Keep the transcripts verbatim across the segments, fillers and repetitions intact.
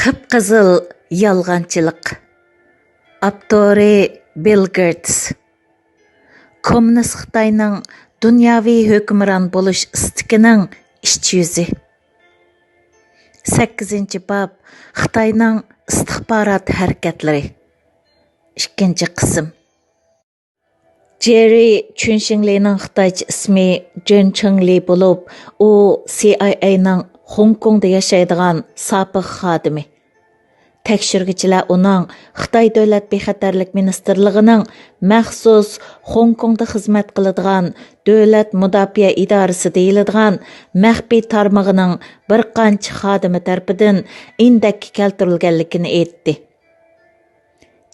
قىپقىزىل يالغانچىلىق. ئاپتورى: بىل گېيتس. كوممۇنىست خىتاينىڭ دۇنياۋى ھۆكۈمران بولۇش ئىستىكىنىڭ ئىچ يۈزى. سەككىزىنچى باب. خىتاينىڭ ئىستىخبارات ھەرىكەتلىرى. ئىككىنچى قىسىم. جېررى چۈنشىڭلىنىڭ خىتايچە ئىسمى جېن چېڭلى بولۇپ، ئۇ سى ئاي ئەينىڭ خوڭكوڭدا ياشايدىغان سابىق خادىمى. تەكشۈرگۈچىلەر ئۇنىڭ خىتاي دۆلەت بىخەتەرلىك مىنىستىرلىقىنىڭ مەخسۇس خوڭكوڭدا خىزمەت قىلىدىغان دۆلەت مۇداپىئە ئىدارىسى دېيىلىدىغان مەخپىي تارمىقىنىڭ بىر قانچە خادىمى تەرىپىدىن ئىندەككە كەلتۈرۈلگەنلىكىنى ئېيتتى.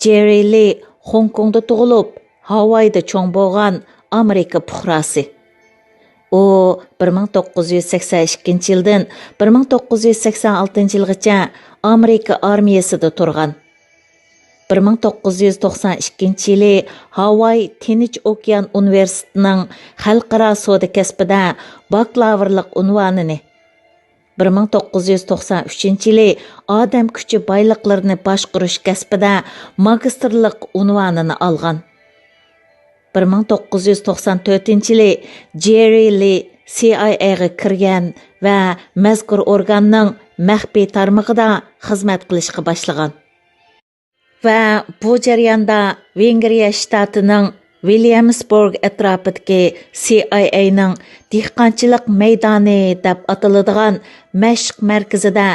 جېررى لى خوڭكوڭدا تۇغۇلۇپ، ھاۋايدا چوڭ بولغان ئامېرىكا پۇقراسى. ئۇ بىر مىڭ توققۇز يۈز سەكسەن ئىككىنچى يىلدىن بىر مىڭ توققۇز يۈز سەكسەن ئالتىنچى يىلغىچە ئامېرىكا ئارمىيەسىدە تۇرغان. بىر مىڭ توققۇز يۈز توقسان ئىككىنچى يىلى ھاۋاي تىنچ ئوكيان ئۇنىۋېرسىتېتىنىڭ خەلقئارا سودا كەسپىدە باكلاۋۇرلۇق ئۇنۋانىنى، بىر مىڭ توققۇز يۈز توقسان ئۈچىنچى يىلى ئادەم كۈچى بايلىقلىرىنى باشقۇرۇش كەسپىدە ماگىستىرلىق ئۇنۋانىنى ئالغان. بىر مىڭ توققۇز يۈز توقسان تۆتىنچى يىلى جېررى لى سى ئاي ئەيغا كىرگەن ۋە مەزكۇر ئورگاننىڭ مەخپىي تارمىقىدا خىزمەت قىلىشقا باشلىغان. ۋە بۇ جەرياندا ۋېنگرىيە شتاتىنىڭ ۋىليامسبورگ ئەتراپىدىكى سى ئاي ئەينىڭ دېھقانچىلىق مەيدانى دەپ ئاتىلىدىغان مەشىق مەركىزىدە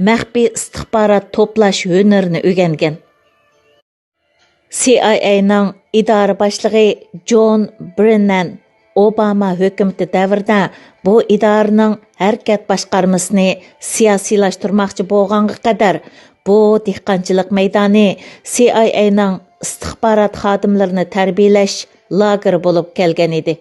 مەخپىي ئىستىخبارات توپلاش ھۈنىرىنى ئۆگەنگەن. سى ئاي ئەينىڭ ئىدارە باشلىقى جون برېننەن ئوباما ھۆكۈمىتى دەۋرىدە بۇ ئىدارىنىڭ ھەرىكەت باشقارمىسىنى سىياسىيلاشتۇرماقچى بولغانغا قەدەر، بۇ دېھقانچىلىق مەيدانى سى ئاي ئەينىڭ ئىستىخبارات خادىملىرىنى تەربىيەلەش لاگېرى بولۇپ كەلگەن ئىدى.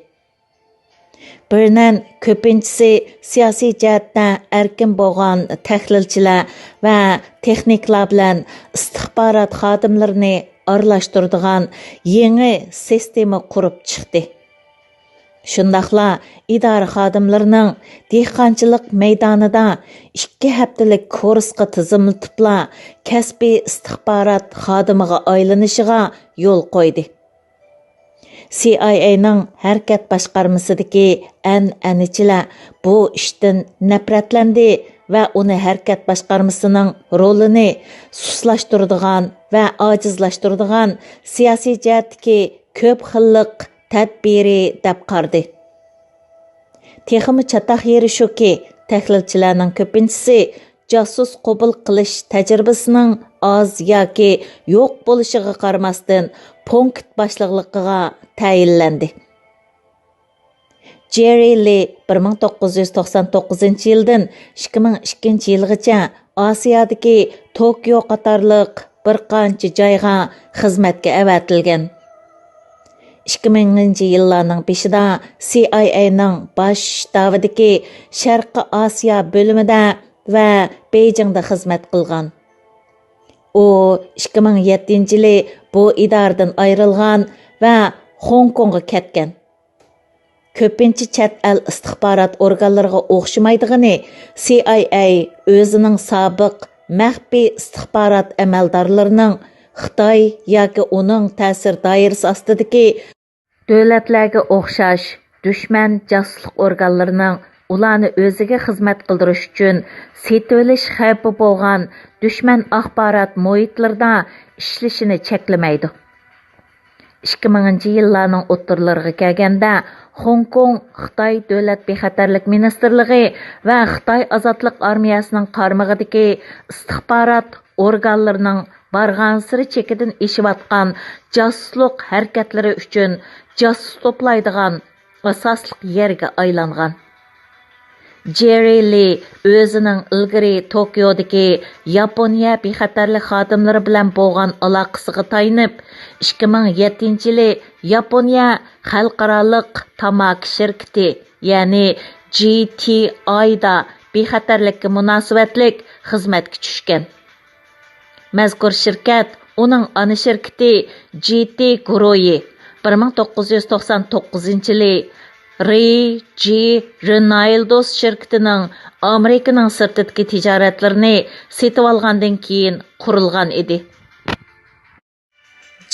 برېننەن كۆپىنچىسى سىياسىي جەھەتتە ئەركىن بولغان تەھلىلچىلەر ۋە تېخنىكلار بىلەن ئىستىخبارات خادىملىرىنى ئارىلاشتۇرىدىغان يېڭى سىستېما قۇرۇپ چىقتى. شۇنداقلا ئىدارە خادىملىرىنىڭ دېھقانچىلىق مەيدانىدا ئىككى ھەپتىلىك كۇرسقا تىزىملىتىپلا، كەسپىي ئىستىخبارات خادىمىغا ئايلىنىشىغا يول قويدى. سى ئاي ئەينىڭ ھەرىكەت باشقارمىسىدىكى ئەنئەنىچىلەر بۇ ئىشتىن نەپرەتلەندى ۋە ئۇنى ھەرىكەت باشقارمىسىنىڭ رولىنى سۇسلاشتۇرىدىغان ۋە ئاجىزلاشتۇرىدىغان سىياسىي جەھەتتىكى كۆپ خىللىق تەدبىرى دەپ قارىدى. تېخىمۇ چاتاق يېرى شۇكى، تەھلىلچىلەرنىڭ كۆپىنچىسى جاسۇس قوبۇل قىلىش تەجرىبىسىنىڭ ئاز ياكى يوق بولۇشىغا قارىماستىن، پونكىت باشلىقلىقىغا تەيىنلەندى. جېررى لى بىر مىڭ توققۇز يۈز توقسان توققۇزىنچى يىلدىن ئىككى مىڭ ئىككىنچى يىلغىچە ئاسىيادىكى توكيو قاتارلىق بىر قانچە جايغا خىزمەتكە ئەۋەتىلگەن. ئىككى مىڭىنچى يىللارنىڭ بېشىدا سى ئاي ئەينىڭ باش شتابىدىكى شەرقىي ئاسىيا بۆلۈمىدە ۋە بېيجىڭدا خىزمەت قىلغان. ئۇ ئىككى مىڭ يەتتىنچى يىلى بۇ ئىدارىدىن ئايرىلغان ۋە خوڭكوڭغا كەتكەن. كۆپىنچە چەت ئەل ئىستىخبارات ئورگانلىرىغا ئوخشىمايدىغىنى، سى ئاي ئەي ئۆزىنىڭ سابىق مەخپىي ئىستىخبارات ئەمەلدارلىرىنىڭ خىتاي ياكى ئۇنىڭ تەسىر دائىرىسى ئاستىدىكى دۆلەتلەرگە ئوخشاش دۈشمەن جاسۇسلۇق ئورگانلىرىنىڭ ئۇلارنى ئۆزىگە خىزمەت قىلدۇرۇش ئۈچۈن سېتىۋېلىش خەۋپى بولغان دۈشمەن ئاخبارات مۇھىتلىرىدا ئىشلىشىنى چەكلىمەيدۇ. ئىككى مىڭىنچى يىللارنىڭ ئوتتۇرىلىرىغا كەلگەندە، خوڭكوڭ خىتاي دۆلەت بىخەتەرلىك مىنىستىرلىقى ۋە خىتاي ئازادلىق ئارمىيەسىنىڭ قارمىقىدىكى ئىستىخبارات ئورگانلىرىنىڭ بارغانسېرى چېكىدىن ئېشىۋاتقان جاسۇسلۇق ھەرىكەتلىرى ئۈچۈن جاسۇس توپلايدىغان ئاساسلىق يەرگە ئايلانغان. جېررى لى ئۆزىنىڭ ئىلگىرى توكيودىكى ياپونىيە بىخەتەرلىك خادىملىرى بىلەن بولغان ئالاقىسىغا تايىنىپ، ئىككى مىڭ يەتتىنچى يىلى ياپونىيە خەلقئارالىق تاماكا شىركىتى، يەنى جى تى ئاي دا بىخەتەرلىككە مۇناسىۋەتلىك خىزمەتكە چۈشكەن. مەزكۇر شىركەت ئۇنىڭ ئانا شىركىتى جى تى گۇرۇھى بىر مىڭ توققۇز يۈز توقسان توققۇزىنچى يىلى رى جى رىنايلدوس شىركىتىنىڭ ئامېرىكىنىڭ سىرتىدىكى تىجارەتلىرىنى سېتىۋالغاندىن كېيىن قۇرۇلغان ئىدى.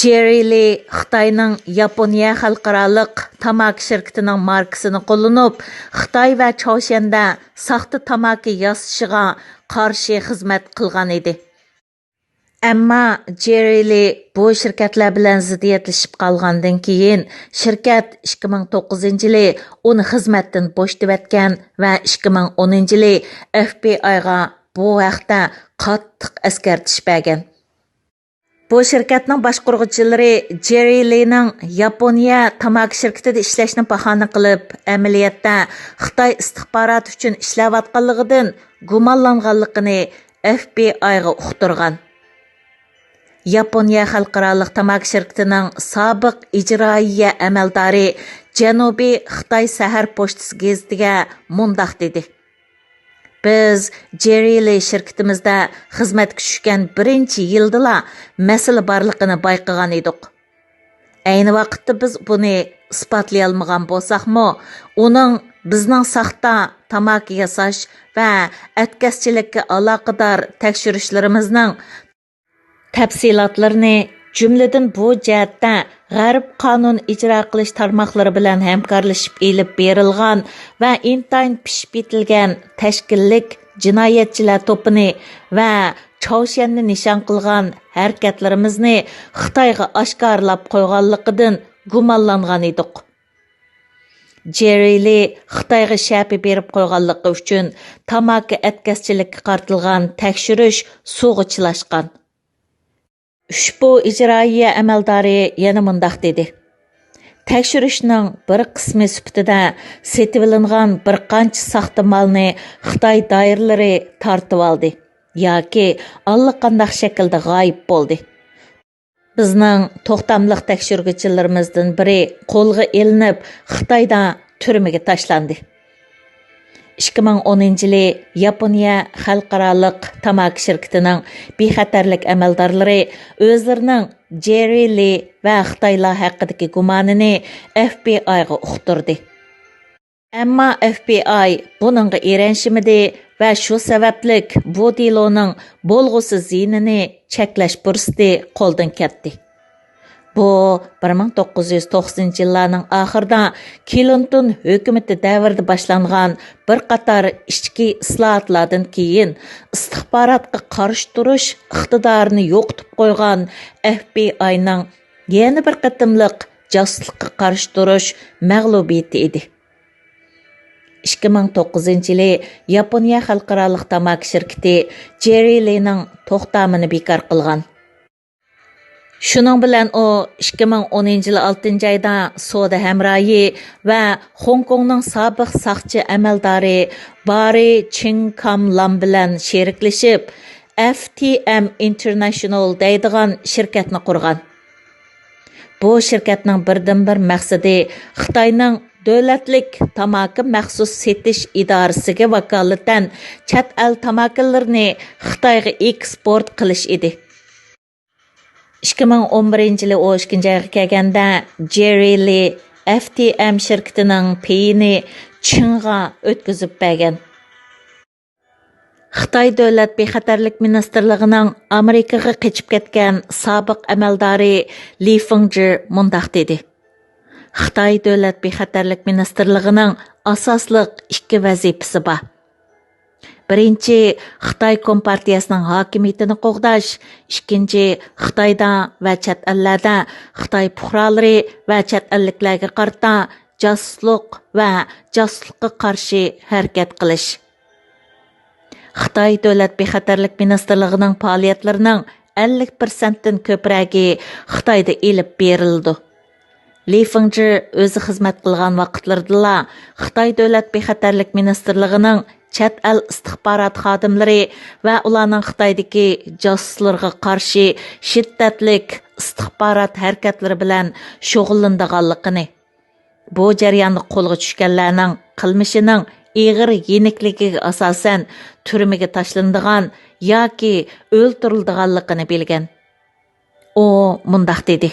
جېررى لى خىتاينىڭ ياپونىيە خەلقئارالىق تاماكا شىركىتىنىڭ ماركىسىنى قوللىنىپ، خىتاي ۋە چاۋشيەندە ساختا تاماكا ياسىشىغا قارشى خىزمەت قىلغان ئىدى. ئەمما جېررى لى بۇ شىركەتلەر بىلەن زىددىيەتلىشىپ قالغاندىن كېيىن، شىركەت ئىككى مىڭ توققۇزىنچى يىلى ئۇنى خىزمەتتىن بوشىتىۋەتكەن ۋە ئىككى مىڭ ئونىنچى يىلى ئەف بى ئايغا بۇ ھەقتە قاتتىق ئەسكەرتىش بەرگەن. بۇ شىركەتنىڭ باشقۇرغۇچىلىرى جېررى لىنىڭ ياپونىيە تاماكا شىركىتىدە ئىشلەشنى باھانە قىلىپ، ئەمەلىيەتتە خىتاي ئىستىخباراتى ئۈچۈن ئىشلەۋاتقانلىقىدىن گۇمانلانغانلىقىنى ئەف بى ئايغا ئۇقتۇرغان. ياپونىيە خەلقئارالىق تاماكا شىركىتىنىڭ سابىق ئىجرائىيە ئەمەلدارى جەنۇبىي خىتاي سەھەر پوچتىسى گېزىتىگە مۇنداق دېدى: «بىز جېررى لى شىركىتىمىزدە خىزمەتكە چۈشكەن بىرىنچى يىلدىلا مەسىلە بارلىقىنى بايقىغان ئىدۇق. ئەينى ۋاقىتتا بىز بۇنى ئىسپاتلىيالمىغان بولساقمۇ، ئۇنىڭ بىزنىڭ ساختا تاماكا ياساش ۋە ئەتكەسچىلىككە ئالاقىدار تەكشۈرۈشلىرىمىزنىڭ تەپسىلاتلىرىنى، جۈملىدىن بۇ جەھەتتە غەرب قانۇن ئىجرا قىلىش تارماقلىرى بىلەن ھەمكارلىشىپ ئېلىپ بېرىلغان ۋە ئىنتايىن پىشىپ يېتىلگەن تەشكىللىك جىنايەتچىلەر توپىنى ۋە چاۋشيەننى نىشان قىلغان ھەرىكەتلىرىمىزنى خىتايغا ئاشكارىلاپ قويغانلىقىدىن گۇمانلانغان ئىدۇق. جېررى لى خىتايغا شەپە بېرىپ قويغانلىقى ئۈچۈن تاماكا ئەتكەسچىلىككە قارىتىلغان تەكشۈرۈش سۇغا چىلاشقان.» ئۇشبۇ ئىجرائىيە ئەمەلدارى يەنە مۇنداق دېدى: «تەكشۈرۈشنىڭ بىر قىسمى سۈپىتىدە سېتىۋېلىنغان بىر قانچە ساختا مالنى خىتاي دائىرىلىرى تارتىۋالدى ياكى ئاللىقانداق شەكىلدە غايىب بولدى. بىزنىڭ توختاملىق تەكشۈرگۈچىلىرىمىزدىن بىرى قولغا ئېلىنىپ، خىتايدا تۈرمىگە تاشلاندى.» ئىككى مىڭ ئونىنچى يىلى ياپونىيە خەلقئارالىق تاماكا شىركىتىنىڭ بىخەتەرلىك ئەمەلدارلىرى ئۆزلىرىنىڭ جېررى لى ۋە خىتايلار ھەققىدىكى گۇمانىنى ئەف بى ئايغا ئۇقتۇردى. ئەمما ئەف بى ئاي بۇنىڭغا ئېرەنشىمىدى ۋە شۇ سەۋەبلىك بۇ دېلونىڭ بولغۇسى زىيىنىنى چەكلەش پۇرسىتى قولدىن كەتتى. بۇ بىر مىڭ توققۇز يۈز توقسىنىنچى يىللارنىڭ ئاخىرىدا كلىنتون ھۆكۈمىتى دەۋرىدە باشلانغان بىر قاتار ئىچكى ئىسلاھاتلاردىن كېيىن ئىستىخباراتقا قارشى تۇرۇش ئىقتىدارىنى يوقىتىپ قويغان ئەف بى ئاينىڭ يەنە بىر قېتىملىق جاسۇسلۇققا قارشى تۇرۇش مەغلۇبىيىتى ئىدى. ئىككى مىڭ توققۇزىنچى يىلى ياپونىيە خەلقئارالىق تاماكا شىركىتى جېررى لىنىڭ توختامىنى بىكار قىلغان. شۇنىڭ بىلەن ئۇ ئىككى مىڭ ئونىنچى يىل ئالتىنچى ئايدا سودا ھەمراھى ۋە خوڭكوڭنىڭ سابىق ساقچى ئەمەلدارى بارى چىڭ كام لام بىلەن شېرىكلىشىپ، ئەف تى ئەم ئىنتېرنېشنال دەيدىغان شىركەتنى قۇرغان. بۇ شىركەتنىڭ بىردىنبىر مەقسىتى خىتاينىڭ دۆلەتلىك تاماكا مەخسۇس سېتىش ئىدارىسىگە ۋاكالىتەن چەت ئەل تاماكىلىرىنى خىتايغا ئېكسپورت قىلىش ئىدى. ئىككى مىڭ ئون بىرىنچى يىلى ئون ئىككىنچى ئايغا كەلگەندە، جېررى لى ئەف تى ئەم شىركىتىنىڭ پېيىنى چىڭغا ئۆتكۈزۈپ بەرگەن. خىتاي دۆلەت بىخەتەرلىك مىنىستىرلىقىنىڭ ئامېرىكىغا قېچىپ كەتكەن سابىق ئەمەلدارى لى فېڭجې مۇنداق دېدى: «خىتاي دۆلەت بىخەتەرلىك مىنىستىرلىقىنىڭ ئاساسلىق ئىككى ۋەزىپىسى بار. بىرىنچى، خىتاي كومپارتىيەسىنىڭ ھاكىمىيىتىنى قوغداش، ئىككىنچى، خىتايدا ۋە چەت ئەللەردە خىتاي پۇقرالىرى ۋە چەت ئەللىكلەرگە قارىتا جاسۇسلۇق ۋە جاسۇسلۇققا قارشى ھەرىكەت قىلىش.» خىتاي دۆلەت بىخەتەرلىك مىنىستىرلىقىنىڭ پائالىيەتلىرىنىڭ ئەللىك پىرسەنتتىن كۆپرەكى خىتايدا ئېلىپ بېرىلىدۇ. لى فېڭجې ئۆزى خىزمەت قىلغان ۋاقىتلىرىدىلا خىتاي دۆلەت بىخەتەرلىك مىنىستىرلىقىنىڭ چەت ئەل ئىستىخبارات خادىملىرى ۋە ئۇلارنىڭ خىتايدىكى جاسۇسلىرىغا قارشى شىددەتلىك ئىستىخبارات ھەرىكەتلىرى بىلەن شۇغۇللىنىدىغانلىقىنى، بۇ جەرياندا قولغا چۈشكەنلەرنىڭ قىلمىشىنىڭ ئېغىر يېنىكلىكىگە ئاساسەن تۈرمىگە تاشلىنىدىغان ياكى ئۆلتۈرۈلىدىغانلىقىنى بىلگەن. ئۇ مۇنداق دېدى: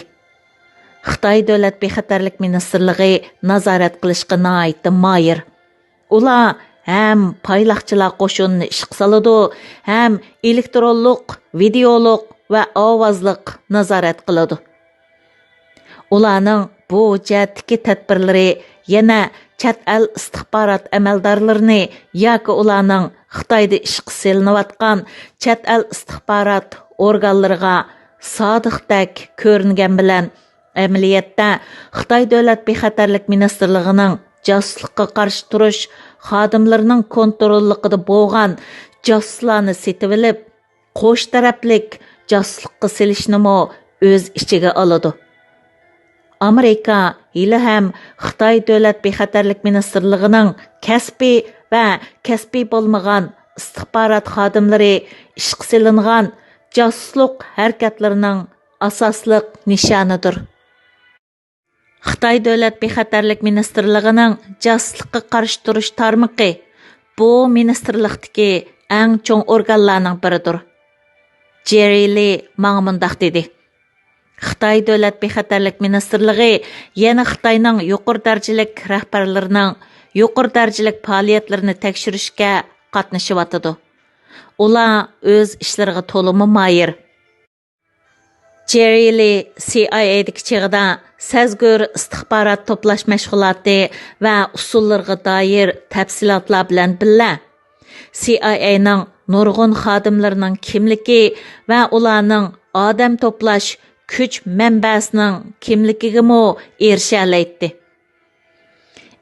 خىتاي دۆلەت بىخەتەرلىك مىنىستىرلىقى نازارەت قىلىشقا ناھايىتى ماھىر. ئۇلار ھەم پايلاقچىلار قوشۇنىنى ئىشقا سالىدۇ، ھەم ئېلېكترونلۇق، ۋىدېئولۇق ۋە ئاۋازلىق نازارەت قىلىدۇ. ئۇلارنىڭ بۇ جەھەتتىكى تەدبىرلىرى يەنە چەت ئەل ئىستىخبارات ئەمەلدارلىرىنى ياكى ئۇلارنىڭ خىتايدا ئىشقا سېلىنىۋاتقان چەت ئەل ئىستىخبارات ئورگانلىرىغا سادىقتەك كۆرۈنگەن بىلەن، ئەمەلىيەتتە خىتاي دۆلەت بىخەتەرلىك مىنىستىرلىقىنىڭ جاسۇسلۇققا قارشى تۇرۇش خادىملىرىنىڭ كونتروللۇقىدا بولغان جاسۇسلارنى سېتىۋېلىپ، قوش تەرەپلىك جاسۇسلۇققا سېلىشنىمۇ ئۆز ئىچىگە ئالىدۇ. ئامېرىكا ھېلىھەم خىتاي دۆلەت بىخەتەرلىك مىنىستىرلىقىنىڭ كەسپىي ۋە كەسپىي بولمىغان ئىستىخبارات خادىملىرى ئىشقا سېلىنغان جاسۇسلۇق ھەرىكەتلىرىنىڭ ئاساسلىق نىشانىدۇر. خىتاي دۆلەت بىخەتەرلىك مىنىستىرلىقىنىڭ جاسۇسلۇققا قارشى تۇرۇش تارمىقى بۇ مىنىستىرلىقتىكى ئەڭ چوڭ ئورگانلارنىڭ بىرىدۇر. جېررى لى ماڭا مۇنداق دېدى: «خىتاي دۆلەت بىخەتەرلىك مىنىستىرلىقى يەنە خىتاينىڭ يۇقىرى دەرىجىلىك رەھبەرلىرىنىڭ يۇقىرى دەرىجىلىك پائالىيەتلىرىنى تەكشۈرۈشكە قاتنىشىۋاتىدۇ. ئۇلار ئۆز ئىشلىرىغا تولىمۇ ماھىر.» جېررى لى سى ئاي ئەيدىكى چېغىدا سەزگۈر ئىستىخبارات توپلاش مەشغۇلاتى ۋە ئۇسۇللىرىغا دائىر تەپسىلاتلار بىلەن بىللە، سى ئاي ئەينىڭ نۇرغۇن خادىملىرىنىڭ كىملىكى ۋە ئۇلارنىڭ ئادەم توپلاش كۈچ مەنبەسىنىڭ كىملىكىگىمۇ ئېرىشەلەيتتى.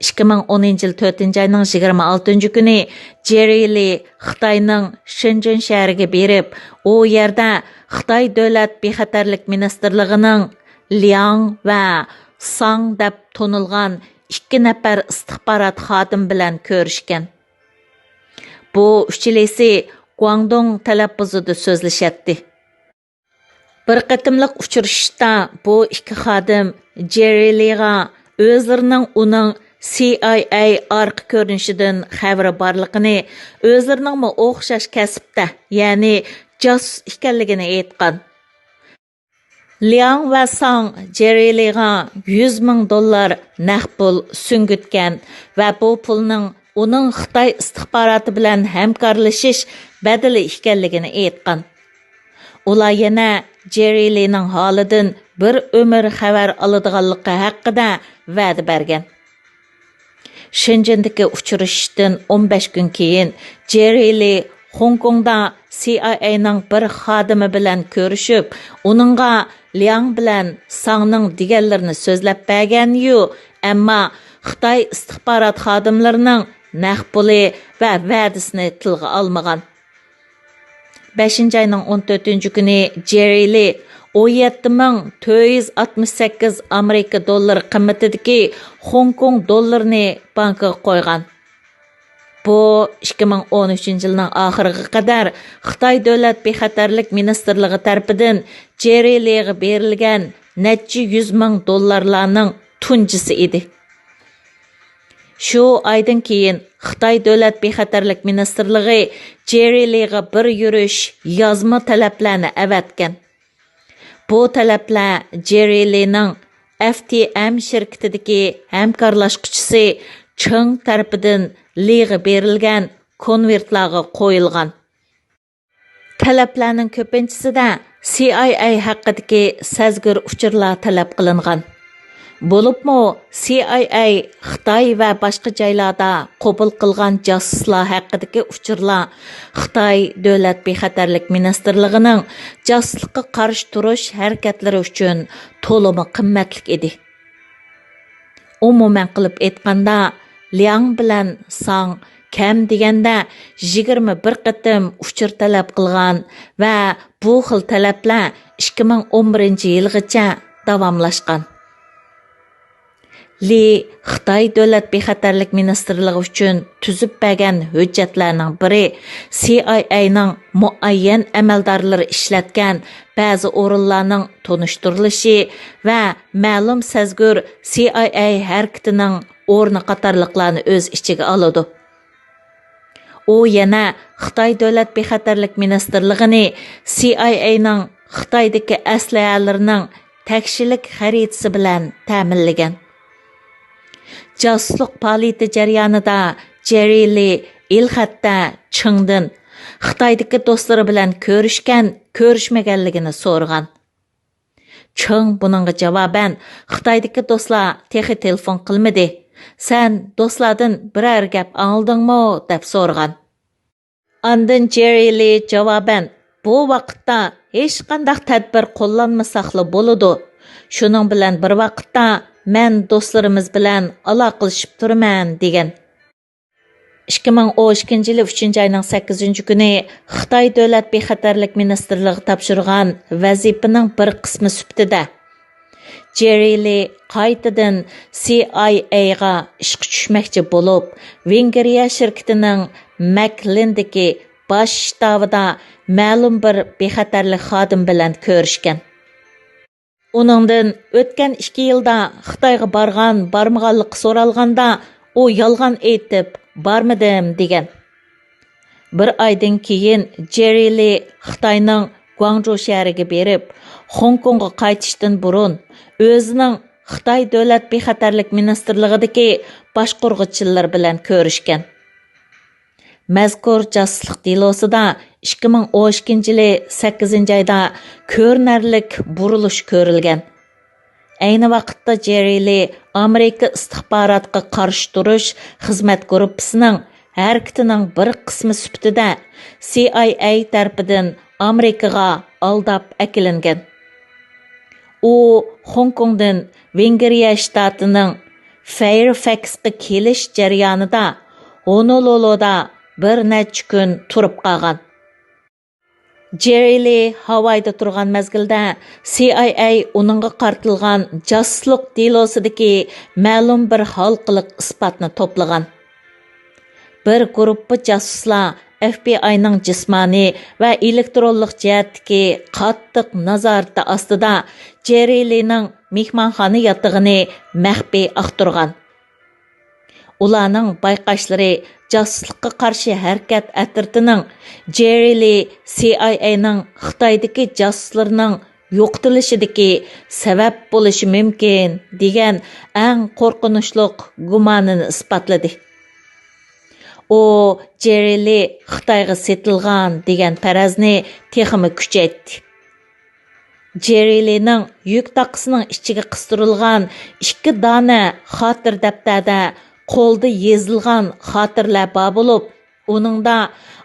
ئىككى مىڭ ئونىنچى يىل تۆتىنچى ئاينىڭ يىگىرمە ئالتىنچى كۈنى جېررى لى خىتاينىڭ شېنجېن شەھىرىگە بېرىپ، ئۇ يەردە خىتاي دۆلەت بىخەتەرلىك مىنىستىرلىقىنىڭ لياڭ ۋە ساڭ دەپ تونۇلغان ئىككى نەپەر ئىستىخبارات خادىمى بىلەن كۆرۈشكەن. بۇ ئۈچىلىسى گۇاڭدۇڭ تەلەپپۇزىدا سۆزلىشەتتى. بىر قېتىملىق ئۇچرىشىشتا بۇ ئىككى خادىم جېررى لىغا ئۆزلىرىنىڭ ئۇنىڭ سى ئاي ئەي ئارقا كۆرۈنۈشىدىن خەۋىرى بارلىقىنى، ئۆزلىرىنىڭمۇ ئوخشاش كەسىپتە، يەنى جاسۇس ئىكەنلىكىنى ئېيتقان. لياڭ ۋە ساڭ جېررى لىغا يۈز مىڭ دوللار نەق پۇل سۈڭگۈتكەن ۋە بۇ پۇلنىڭ ئۇنىڭ خىتاي ئىستىخباراتى بىلەن ھەمكارلىشىش بەدىلى ئىكەنلىكىنى ئېيتقان. ئۇلار يەنە جېررى لىنىڭ ھالىدىن بىر ئۆمۈر خەۋەر ئالىدىغانلىقى ھەققىدە ۋەدە بەرگەن. شېنجېندىكى ئۇچرىشىشتىن ئون بەش كۈن كېيىن، جېررى لى خوڭكوڭدا سى ئاي ئەينىڭ بىر خادىمى بىلەن كۆرۈشۈپ، ئۇنىڭغا لياڭ بىلەن ساڭنىڭ دېگەنلىرىنى سۆزلەپ بەرگەنىيۇ، ئەمما خىتاي ئىستىخبارات خادىملىرىنىڭ نەق پۇلى ۋە ۋەدىسىنى تىلغا ئالمىغان. بەشىنچى ئاينىڭ ئون تۆتىنچى كۈنى جېررى لى ئون يەتتە مىڭ تۆت يۈز ئاتمىش سەككىز ئامېرىكا دوللىرى قىممىتىدىكى خوڭكوڭ دوللىرىنى بانكىغا قويغان. بۇ ئىككى مىڭ ئون ئۈچىنچى يىلنىڭ ئاخىرىغا قەدەر خىتاي دۆلەت بىخەتەرلىك مىنىستىرلىقى تەرىپىدىن جېررى لىغا بېرىلگەن نەچچە يۈز مىڭ دوللارلارنىڭ تۇنجىسى ئىدى. شۇ ئايدىن كېيىن خىتاي دۆلەت بىخەتەرلىك مىنىستىرلىقى جېررى لىغا بىر يۈرۈش يازما تەلەپلەرنى ئەۋەتكەن. بۇ تەلەپلەر جېررى لىنىڭ ئەف تى ئەم شىركىتىدىكى ھەمكارلاشقۇچىسى چېڭ تەرىپىدىن لىغا بېرىلگەن كونۋېرتلارغا قويۇلغان. تەلەپلەرنىڭ كۆپىنچىسىدە سى ئاي ئەي ھەققىدىكى سەزگۈر ئۇچۇرلار تەلەپ قىلىنغان. بولۇپمۇ سى ئاي ئەي خىتاي ۋە باشقا جايلاردا قوبۇل قىلغان جاسۇسلار ھەققىدىكى ئۇچۇرلار خىتاي دۆلەت بىخەتەرلىك مىنىستىرلىقىنىڭ جاسۇسلۇققا قارشى تۇرۇش ھەرىكەتلىرى ئۈچۈن تولىمۇ قىممەتلىك ئىدى. ئومۇمەن قىلىپ ئېيتقاندا، لياڭ بىلەن ساڭ كەم دېگەندە يىگىرمە بىر قېتىم ئۇچۇر تەلەپ قىلغان ۋە بۇ خىل تەلەپلەر ئىككى مىڭ ئون بىرىنچى يىلغىچە داۋاملاشقان. لى خىتاي دۆلەت بىخەتەرلىك مىنىستىرلىقى ئۈچۈن تۈزۈپ بەرگەن ھۆججەتلەرنىڭ بىرى سى ئاي ئەينىڭ مۇئەييەن ئەمەلدارلىرى ئىشلەتكەن بەزى ئورۇنلارنىڭ تونۇشتۇرۇلۇشى ۋە مەلۇم سەزگۈر سى ئاي ئەي ھەرىكىتىنىڭ ئورنى قاتارلىقلارنى ئۆز ئىچىگە ئالىدۇ. ئۇ يەنە خىتاي دۆلەت بىخەتەرلىك مىنىستىرلىقىنى سى ئاي ئەينىڭ خىتايدىكى ئەسلىھەلىرىنىڭ تەكشىلىك خەرىتىسى بىلەن تەمىنلىگەن. جاسۇسلۇق پائالىيىتى جەريانىدا جېررى لى ئېلخەتتە چېڭدىن خىتايدىكى دوستلىرى بىلەن كۆرۈشكەن، كۆرۈشمىگەنلىكىنى سورىغان. چېڭ بۇنىڭغا جاۋابەن، خىتايدىكى دوستلار تېخى تېلېفون قىلمىدى. سەن دوستلاردىن بىرەر گەپ ئاڭلىدىڭمۇ؟ دەپ سورىغان. ئاندىن جېررى لى جاۋابەن، بۇ ۋاقىتتا ھېچقانداق تەدبىر قوللانمىساقلا بولىدۇ. شۇنىڭ بىلەن بىر ۋاقىتتا مەن دوستلىرىمىز بىلەن ئالاقىلىشىپ تۇرىمەن، دېگەن. ئىككى مىڭ ئون ئىككىنچى يىلى ئۈچىنچى ئاينىڭ سەككىزىنچى كۈنى خىتاي دۆلەت بىخەتەرلىك مىنىستىرلىقى تاپشۇرغان ۋەزىپىنىڭ بىر قىسمى سۈپىتىدە، جېررى لى قايتىدىن سى ئاي ئەيغا ئىشقا چۈشمەكچى بولۇپ، ۋېنگرىيە شىركىتىنىڭ مەكلىندىكى باش شتابىدا مەلۇم بىر بىخەتەرلىك خادىمى بىلەن كۆرۈشكەن. ئۇنىڭدىن ئۆتكەن ئىككى يىلدا خىتايغا بارغان، بارمىغانلىقى سورالغاندا، ئۇ يالغان ئېيتىپ، بارمىدىم، دېگەن. بىر ئايدىن كېيىن جېررى لى خىتاينىڭ گۇاڭجۇ شەھىرىگە بېرىپ، خوڭكوڭغا قايتىشتىن بۇرۇن ئۆزىنىڭ خىتاي دۆلەت بىخەتەرلىك مىنىستىرلىقىدىكى باشقۇرغۇچىلىرى بىلەن كۆرۈشكەن. مەزكۇر جاسۇسلۇق دېلوسىدا ئىككى مىڭ ئون ئىككىنچى يىلى سەككىزىنچى ئايدا كۆرۈنەرلىك بۇرۇلۇش كۆرۈلگەن. ئەينى ۋاقىتتا جېررى لى ئامېرىكا ئىستىخباراتقا قارشى تۇرۇش خىزمەت گۇرۇپپىسىنىڭ ھەرىكىتىنىڭ بىر قىسمى سۈپىتىدە سى ئاي ئەي تەرىپىدىن ئامېرىكىغا ئالداپ ئەكېلىنگەن. ئۇ خوڭكوڭدىن ۋېنگرىيە شتاتىنىڭ فەيرفەكسقا كېلىش جەريانىدا ھونولۇلۇدا بىر نەچچە كۈن تۇرۇپ قالغان. جېررى لى ھاۋايدا تۇرغان مەزگىلدە سى ئاي ئەي ئۇنىڭغا قارىتىلغان جاسۇسلۇق دېلوسىدىكى مەلۇم بىر ھالقىلىق ئىسپاتنى توپلىغان. بىر گۇرۇپپا جاسۇسلار ئەف بى ئاينىڭ جىسمانىي ۋە ئېلېكترونلۇق جەھەتتىكى قاتتىق نازارىتى ئاستىدا جېررى لىنىڭ مېھمانخانا ياتىقىنى مەخپىي ئاختۇرغان. ئۇلارنىڭ بايقاشلىرى جاسۇسلۇققا قارشى ھەرىكەت ئەترىتىنىڭ جېررى لى سى ئاي ئەينىڭ خىتايدىكى جاسۇسلىرىنىڭ يوقىتىلىشىدىكى سەۋەب بولۇشى مۇمكىن، دېگەن ئەڭ قورقۇنچلۇق گۇمانىنى ئىسپاتلىدى. ئۇ جېررى لى خىتايغا سېتىلغان دېگەن پەرەزنى تېخىمۇ كۈچەيتتى. جېررى لىنىڭ يۈك تاقىسىنىڭ ئىچىگە قىستۇرۇلغان ئىككى دانە خاتىرە دەپتەردە قولدا يېزىلغان خاتىرىلەر بار بولۇپ، ئۇنىڭدا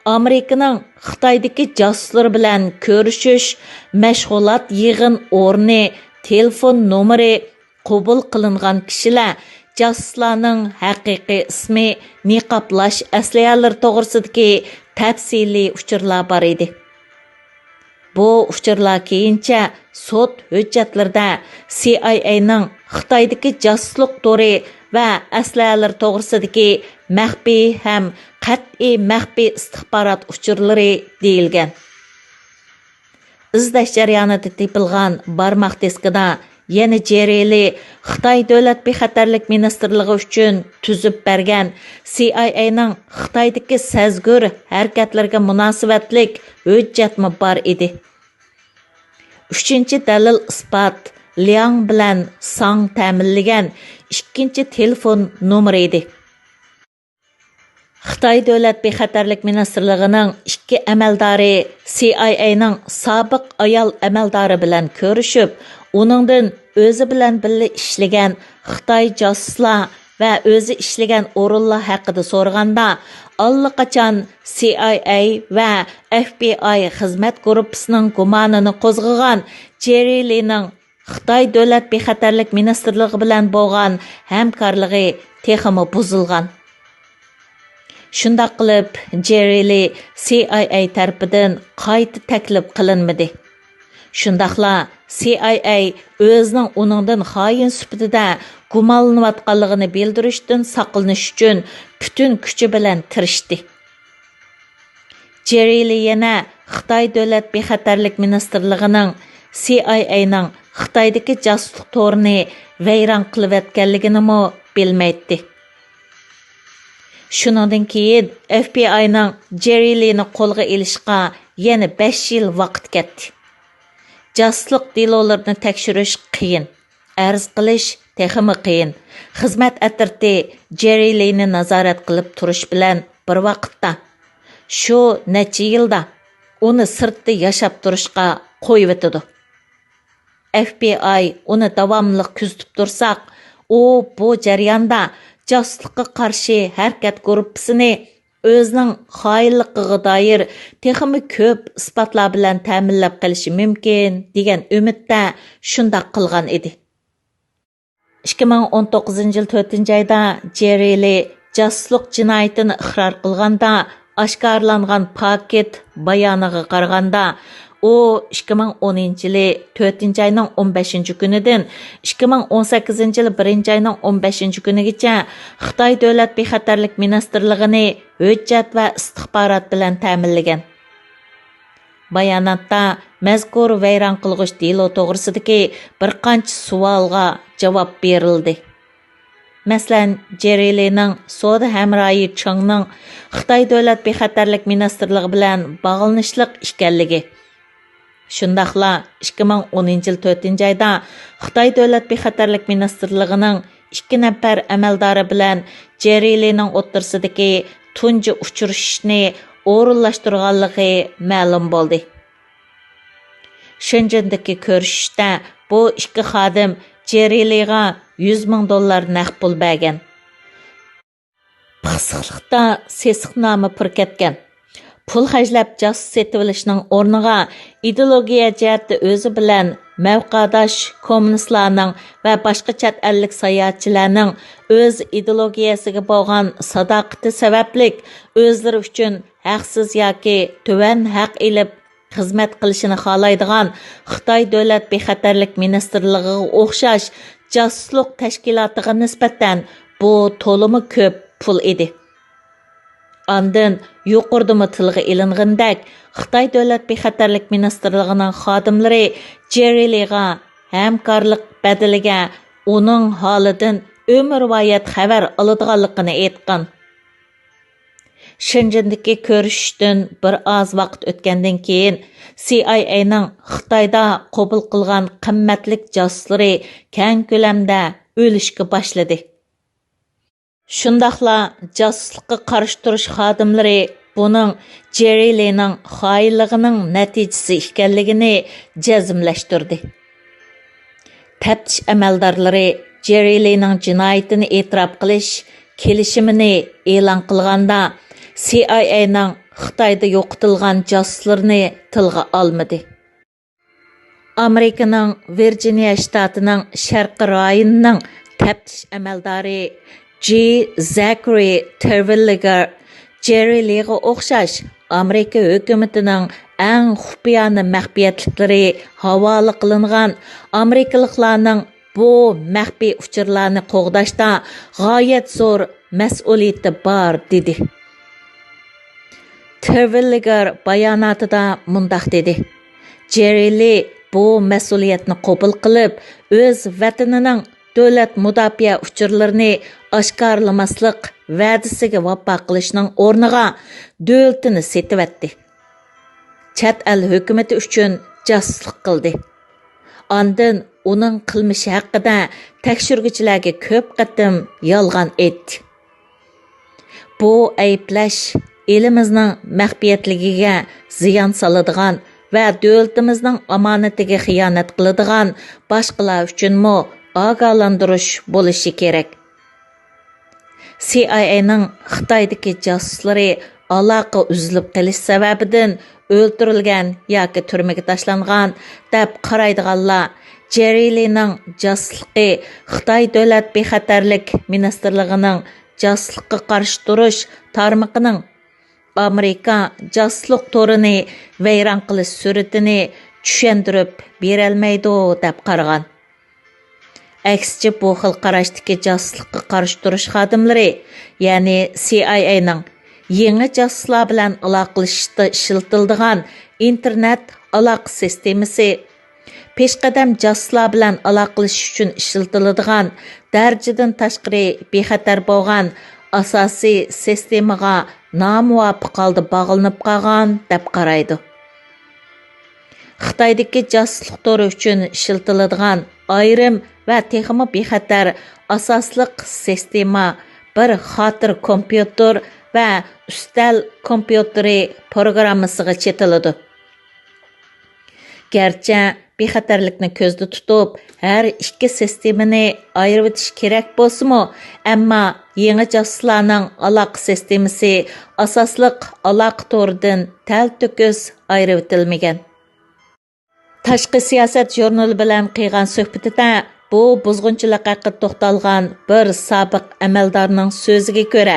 ئامېرىكىنىڭ خىتايدىكى جاسۇسلىرى بىلەن كۆرۈشۈش، مەشغۇلات يىغىن ئورنى، تېلېفون نومۇرى، قوبۇل قىلىنغان كىشىلەر، جاسۇسلارنىڭ ھەقىقىي ئىسمى، نىقابلاش ئەسلىھەلىرى توغرىسىدىكى تەپسىلىي ئۇچۇرلار بار ئىدى. بۇ ئۇچۇرلار كېيىنچە سوت ھۆججەتلىرىدە سى ئاي ئەينىڭ خىتايدىكى جاسۇسلۇق تورى ۋە ئەسلىھەلىرى توغرىسىدىكى مەخپىي ھەم قەتئىي مەخپىي ئىستىخبارات ئۇچۇرلىرى دېيىلگەن. ئىزدەش جەريانىدا تېپىلغان بارماق دىسكىدا يەنە جېررى لى خىتاي دۆلەت بىخەتەرلىك مىنىستىرلىقى ئۈچۈن تۈزۈپ بەرگەن سى ئاي ئەينىڭ خىتايدىكى سەزگۈر ھەرىكەتلىرىگە مۇناسىۋەتلىك ھۆججەتمۇ بار ئىدى. ئۈچىنچى دەلىل ئىسپات لياڭ بىلەن ساڭ تەمىنلىگەن ئىككىنچى تېلېفون نومۇرى ئىدى. خىتاي دۆلەت بىخەتەرلىك مىنىستىرلىقىنىڭ ئىككى ئەمەلدارى سى ئاي ئەينىڭ سابىق ئايال ئەمەلدارى بىلەن كۆرۈشۈپ، ئۇنىڭدىن ئۆزى بىلەن بىللە ئىشلىگەن خىتاي جاسۇسلار ۋە ئۆزى ئىشلىگەن ئورۇنلار ھەققىدە سورىغاندا، ئاللىقاچان سى ئاي ئەي ۋە ئەف بى ئاي خىزمەت گۇرۇپپىسىنىڭ گۇمانىنى قوزغىغان جېررى لىنىڭ خىتاي دۆلەت بىخەتەرلىك مىنىستىرلىقى بىلەن بولغان ھەمكارلىقى تېخىمۇ بۇزۇلغان. شۇنداق قىلىپ، جېررى لى سى ئاي ئەي تەرىپىدىن قايتا تەكلىپ قىلىنمىدى. شۇنداقلا سى ئاي ئەي ئۆزىنىڭ ئۇنىڭدىن خائىن سۈپىتىدە گۇمانلىنىۋاتقانلىقىنى بىلدۈرۈشتىن ساقلىنىش ئۈچۈن پۈتۈن كۈچى بىلەن تىرىشتى. جېررى لى يەنە خىتاي دۆلەت بىخەتەرلىك مىنىستىرلىقىنىڭ سى ئاي ئەينىڭ خىتايدىكى جاسۇسلۇق تورىنى ۋەيران قىلىۋەتكەنلىكىنىمۇ بىلمەيتتى. شۇنىڭدىن كېيىن ئەف بى ئاينىڭ جېررى لىنى قولغا ئېلىشقا يەنە بەش يىل ۋاقىت كەتتى. جاسۇسلۇق دېلولىرىنى تەكشۈرۈش قىيىن، ئەرز قىلىش تېخىمۇ قىيىن. خىزمەت ئەترىتى جېررى لىنى نازارەت قىلىپ تۇرۇش بىلەن بىر ۋاقىتتا، شۇ نەچچە يىلدا ئۇنى سىرتتا ياشاپ تۇرۇشقا قويۇۋېتىدۇ. ئەف بى ئاي ئۇنى داۋاملىق كۆزىتىپ تۇرساق، ئۇ بۇ جەرياندا جاسۇسلۇققا قارشى ھەرىكەت گۇرۇپپىسىنى ئۆزىنىڭ خائىنلىقىغا دائىر تېخىمۇ كۆپ ئىسپاتلار بىلەن تەمىنلەپ قېلىشى مۇمكىن، دېگەن ئۈمىدتە شۇنداق قىلغان ئىدى. ئىككى مىڭ ئون توققۇزىنچى يىل تۆتىنچى ئايدا جېررى لى جاسۇسلۇق جىنايىتىنى ئىقرار قىلغاندا، ئاشكارىلانغان پاكىت بايانىغا قارىغاندا، ئۇ ئىككى مىڭ ئونىنچى يىلى تۆتىنچى ئاينىڭ ئون بەشىنچى كۈنىدىن ئىككى مىڭ ئون سەككىزىنچى يىلى بىرىنچى ئاينىڭ ئون بەشىنچى كۈنىگىچە خىتاي دۆلەت بىخەتەرلىك مىنىستىرلىقىنى ھۆججەت ۋە ئىستىخبارات بىلەن تەمىنلىگەن. باياناتتا مەزكۇر ۋەيران قىلغۇچ دېلو توغرىسىدىكى بىر قانچە سوئالغا جاۋاب بېرىلدى. مەسىلەن، جېررى لىنىڭ سودا ھەمراھى چېڭنىڭ خىتاي دۆلەت بىخەتەرلىك مىنىستىرلىقى بىلەن باغلىنىشلىق ئىكەنلىكى، شۇنداقلا ئىككى مىڭ ئونىنچى يىل تۆتىنچى ئايدا خىتاي دۆلەت بىخەتەرلىك مىنىستىرلىقىنىڭ ئىككى نەپەر ئەمەلدارى بىلەن جېررى لىنىڭ ئوتتۇرىسىدىكى تۇنجى ئۇچرىشىشنى ئورۇنلاشتۇرغانلىقى مەلۇم بولدى. شېنجېندىكى كۆرۈشۈشتە بۇ ئىككى خادىم جېررى لىغا يۈز مىڭ دوللار نەق پۇل بەرگەن. پىخسىقلىقتا سېسىقنامە پۈركەتكەن. پۇل خەجلەپ جاسۇس سېتىۋېلىشنىڭ ئورنىغا ئىدېئولوگىيە جەھەتتە ئۆزى بىلەن مەۋقەداش كوممۇنىستلارنىڭ ۋە باشقا چەت ئەللىك ساياھەتچىلەرنىڭ ئۆز ئىدېئولوگىيەسىگە بولغان ساداقىتى سەۋەبلىك ئۆزلىرى ئۈچۈن ھەقسىز ياكى تۆۋەن ھەق ئېلىپ خىزمەت قىلىشىنى خالايدىغان خىتاي دۆلەت بىخەتەرلىك مىنىستىرلىقىغا ئوخشاش جاسۇسلۇق تەشكىلاتىغا نىسبەتەن بۇ تولىمۇ كۆپ پۇل ئىدى. ئاندىن يۇقىرىدىمۇ تىلغا ئېلىنغىنىدەك، خىتاي دۆلەت بىخەتەرلىك مىنىستىرلىقىنىڭ خادىملىرى جېررى لىغا ھەمكارلىق بەدىلىگە ئۇنىڭ ھالىدىن ئۆمۈرۋايەت خەۋەر ئالىدىغانلىقىنى ئېيتقان. شېنجېندىكى كۆرۈشۈشتىن بىر ئاز ۋاقىت ئۆتكەندىن كېيىن، سى ئاي ئەينىڭ خىتايدا قوبۇل قىلغان قىممەتلىك جاسۇسلىرى كەڭ كۆلەمدە ئۆلۈشكە باشلىدى. شۇنداقلا جاسۇسلۇققا قارشى تۇرۇش خادىملىرى بۇنىڭ جېررى لىنىڭ خائىنلىقىنىڭ نەتىجىسى ئىكەنلىكىنى جەزملەشتۈردى. تەپتىش ئەمەلدارلىرى جېررى لىنىڭ جىنايىتىنى ئېتىراپ قىلىش كېلىشىمىنى ئېلان قىلغاندا، سى ئاي ئەينىڭ خىتايدا يوقىتىلغان جاسۇسلىرىنى تىلغا ئالمىدى. ئامېرىكىنىڭ ۋىرجىنىيە شتاتىنىڭ شەرقىي رايونىنىڭ تەپتىش ئەمەلدارى جى زەكرى تېرۋىللىگېر جېررى لىغا ئوخشاش ئامېرىكا ھۆكۈمىتىنىڭ ئەڭ خۇپىيانە مەخپىيەتلىكلىرى ھاۋالە قىلىنغان ئامېرىكىلىقلارنىڭ بۇ مەخپىي ئۇچۇرلارنى قوغداشتا غايەت زور مەسئۇلىيىتى بار، دېدى. تېرۋىللىگېر باياناتىدا مۇنداق دېدى: جېررى لى بۇ مەسئۇلىيەتنى قوبۇل قىلىپ، ئۆز ۋەتىنىنىڭ دۆلەت مۇداپىئە ئۇچۇرلىرىنى ئاشكارىلىماسلىق ۋەدىسىگە ۋاپا قىلىشنىڭ ئورنىغا دۆلىتىنى سېتىۋەتتى. چەت ئەل ھۆكۈمىتى ئۈچۈن جاسۇسلۇق قىلدى. ئاندىن ئۇنىڭ قىلمىشى ھەققىدە تەكشۈرگۈچىلەرگە كۆپ قېتىم يالغان ئېيتتى. بۇ ئەيىبلەش ئېلىمىزنىڭ مەخپىيەتلىكىگە زىيان سالىدىغان ۋە دۆلىتىمىزنىڭ ئامانىتىگە خىيانەت قىلىدىغان باشقىلار ئۈچۈنمۇ ئاگاھلاندۇرۇش بولۇشى كېرەك. سى ئاي ئەينىڭ خىتايدىكى جاسۇسلىرى ئالاقە ئۈزۈلۈپ قېلىش سەۋەبىدىن ئۆلتۈرۈلگەن ياكى تۈرمىگە تاشلانغان دەپ قارايدىغانلار جېررى لىنىڭ جاسۇسلۇقى خىتاي دۆلەت بىخەتەرلىك مىنىستىرلىقىنىڭ جاسۇسلۇققا قارشى تۇرۇش تارمىقىنىڭ ئامېرىكا جاسۇسلۇق تورىنى ۋەيران قىلىش سۈرىتىنى چۈشەندۈرۈپ بېرەلمەيدۇ دەپ قارىغان. ئەكسىچە، بۇ خىل قاراشتىكى جاسۇسلۇققا قارشى تۇرۇش خادىملىرى، يەنى سى ئاي ئەينىڭ يېڭى جاسۇسلار بىلەن ئالاقىلىشىشتا ئىشلىتىلىدىغان ئىنتېرنېت ئالاقە سىستېمىسى، پېشقەدەم جاسۇسلار بىلەن ئالاقىلىشىش ئۈچۈن ئىشلىتىلىدىغان دەرىجىدىن تاشقىرى بىخەتەر بولغان ئاساسىي سىستېمىغا نامۇۋاپىق ھالدا باغلىنىپ قالغان دەپ قارايدۇ. خىتايدىكى جاسۇسلۇق تورى ئۈچۈن ئىشلىتىلىدىغان ئايرىم ۋە تېخىمۇ بىخەتەر ئاساسلىق سىستېما، بىر خاتىرە كومپيۇتېر ۋە ئۈستەل كومپيۇتېرى پروگراممىسىغا چېتىلىدۇ. گەرچە بىخەتەرلىكنى كۆزدە تۇتۇپ، ھەر ئىككى سىستېمىنى ئايرىۋېتىش كېرەك بولسىمۇ، ئەمما يېڭى جاسۇسلارنىڭ ئالاقە سىستېمىسى ئاساسلىق ئالاقە تورىدىن تەلتۆكۈس ئايرىۋېتىلمىگەن. تاشقى سىياسەت ژۇرنىلى بىلەن قىلغان سۆھبىتىدە بۇ بۇزغۇنچىلىق ھەققىدە توختالغان بىر سابىق ئەمەلدارنىڭ سۆزىگە كۆرە،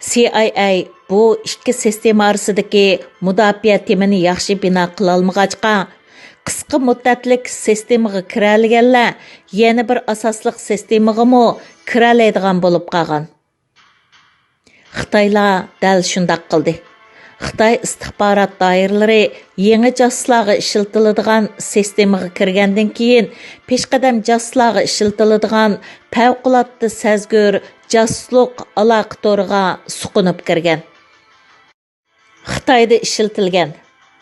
سى ئاي ئەي بۇ ئىككى سىستېما ئارىسىدىكى مۇداپىئە تېمىنى ياخشى بىنا قىلالمىغاچقا، قىسقا مۇددەتلىك سىستېمىغا كىرەلىگەنلەر يەنە بىر ئاساسلىق سىستېمىغىمۇ كىرەلەيدىغان بولۇپ قالغان. خىتايلار دەل شۇنداق قىلدى. خىتاي ئىستىخبارات دائىرىلىرى يېڭى جاسۇسلارغا ئىشلىتىلىدىغان سىستېمىغا كىرگەندىن كېيىن، پېشقەدەم جاسۇسلارغا ئىشلىتىلىدىغان پەۋقۇلئاددە سەزگۈر جاسۇسلۇق ئالاقە تورىغا سۇقۇنۇپ كىرگەن. خىتايدا ئىشلىتىلگەن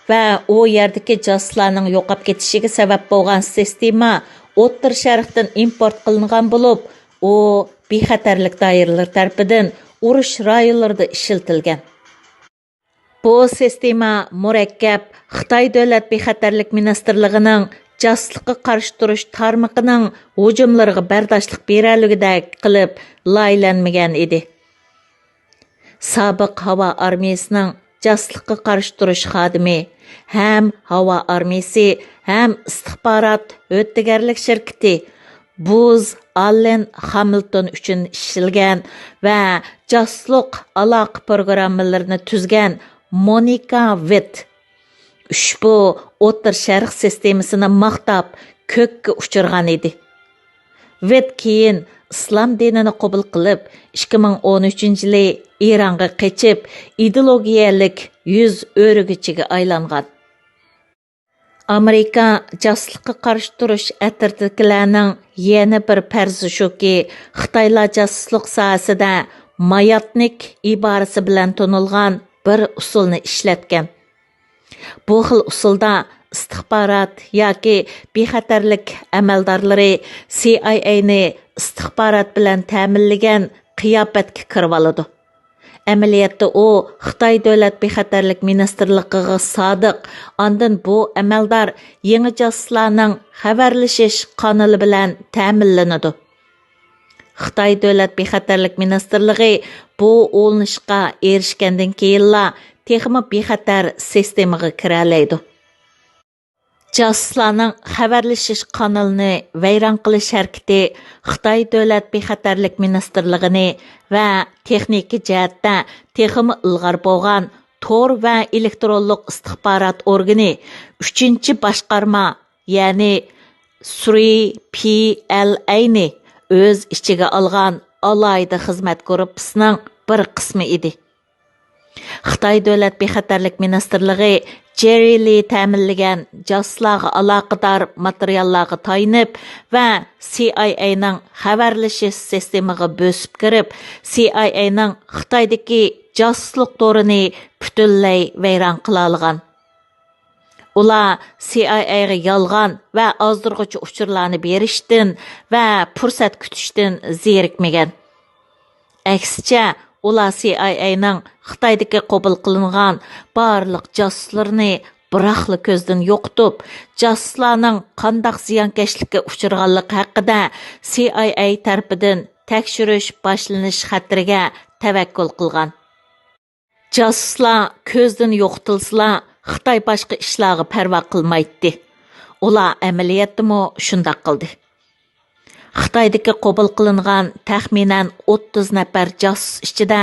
ۋە ئۇ يەردىكى جاسۇسلارنىڭ يوقاپ كېتىشىگە سەۋەب بولغان سىستېما ئوتتۇرا شەرقتىن ئىمپورت قىلىنغان بولۇپ، ئۇ بىخەتەرلىك دائىرىلىرى تەرىپىدىن ئۇرۇش رايونلىرىدا ئىشلىتىلگەن. بۇ سىستېما مۇرەككەپ خىتاي دۆلەت بىخەتەرلىك مىنىستىرلىقىنىڭ جاسۇسلۇققا قارشى تۇرۇش تارمىقىنىڭ ھۇجۇملىرىغا بەرداشلىق بېرەلىگۈدەك قىلىپ لايىھەلەنمىگەن ئىدى. سابىق ھاۋا ئارمىيىسىنىڭ جاسۇسلۇققا قارشى تۇرۇش خادىمى، ھەم ھاۋا ئارمىيىسى، ھەم ئىستىخبارات ھۆددىگەرلىك شىركىتى بۇز ئاللېن خامىلتون ئۈچۈن ئىشلىگەن ۋە جاسۇسلۇق ئالاقە پروگراممىلىرىنى تۈزگەن مونىكا ۋىت ئۇشبۇ ئوتتۇرا شەرق سىستېمىسىنى ماختاپ، كۆككە ئۇچۇرغان ئىدى. ۋېت كېيىن ئىسلام دىنىنى قوبۇل قىلىپ، ئىككى مىڭ ئون ئۈچىنچى يىلى ئىرانغا قېچىپ، ئىدېئولوگىيەلىك يۈز ئۆرۈگۈچىگە ئايلانغان. ئامېرىكا جاسۇسلۇققا قارشى تۇرۇش ئەترىتىدىكىلەرنىڭ يەنە بىر پەرىزى شۇكى، خىتايلار جاسۇسلۇق ساھەسىدە ماياتنىك ئىبارىسى بىلەن تونۇلغان بىر ئۇسۇلنى ئىشلەتكەن. بۇ خىل ئۇسۇلدا ئىستىخبارات ياكى بىخەتەرلىك ئەمەلدارلىرى سى ئاي ئەينى ئىستىخبارات بىلەن تەمىنلىگەن قىياپەتكە كىرىۋالىدۇ. ئەمەلىيەتتە ئۇ خىتاي دۆلەت بىخەتەرلىك مىنىستىرلىقىغا سادىق، ئاندىن بۇ ئەمەلدار يېڭى جاسۇسلارنىڭ خەۋەرلىشىش قانىلى بىلەن تەمىنلىنىدۇ. خىتاي دۆلەت بىخەتەرلىك مىنىستىرلىقى بۇ ئۇلىنىشقا ئېرىشكەندىن كېيىنلا تېخىمۇ بىخەتەر سىستېمىغا كىرەلەيدۇ. جاسۇسلارنىڭ خەۋەرلىشىش قانىلىنى ۋەيران قىلىش ھەرىكىتى خىتاي دۆلەت بىخەتەرلىك مىنىستىرلىقىنى ۋە تېخنىكا جەھەتتە تېخىمۇ ئىلغار بولغان تور ۋە ئېلېكترونلۇق ئىستىخبارات ئورگىنى ئۈچىنچى باشقارما، يەنى سۈرى پى ئەل ئەينى ئۆز ئىچىگە ئالغان ئالاھىدە خىزمەت گۇرۇپپىسىنىڭ بىر قىسمى ئىدى. خىتاي دۆلەت بىخەتەرلىك مىنىستىرلىقى جېررى لى تەمىنلىگەن جاسۇسلارغا ئالاقىدار ماتېرىياللارغا تايىنىپ ۋە سى ئاي ئەينىڭ خەۋەرلىشىش سىستېمىغا بۆسۈپ كىرىپ، سى ئاي ئەينىڭ خىتايدىكى جاسۇسلۇق تورىنى پۈتۈنلەي ۋەيران قىلالىغان. ئۇلار سى ئاي ئەيغا يالغان ۋە ئازدۇرغۇچ ئۇچۇرلارنى بېرىشتىن ۋە پۇرسەت كۈتۈشتىن زېرىكمىگەن. ئەكسىچە، ئۇلار سى ئاي ئەينىڭ خىتايدىكى قوبۇل قىلىنغان بارلىق جاسۇسلىرىنى بىراقلا كۆزدىن يوقىتىپ، جاسۇسلارنىڭ قانداق زىيانكەشلىككە ئۇچرىغانلىقى ھەققىدە سى ئاي ئەي تەرىپىدىن تەكشۈرۈش باشلىنىش خەتىرىگە تەۋەككۈل قىلغان. جاسۇسلار كۆزدىن يوقىتىلسىلا، خىتاي باشقا ئىشلارغا پەرۋا قىلمايتتى. ئۇلار ئەمەلىيەتتىمۇ شۇنداق قىلدى. خىتايدىكى قوبۇل قىلىنغان تەخمىنەن ئوتتۇز نەپەر جاسۇس ئىچىدە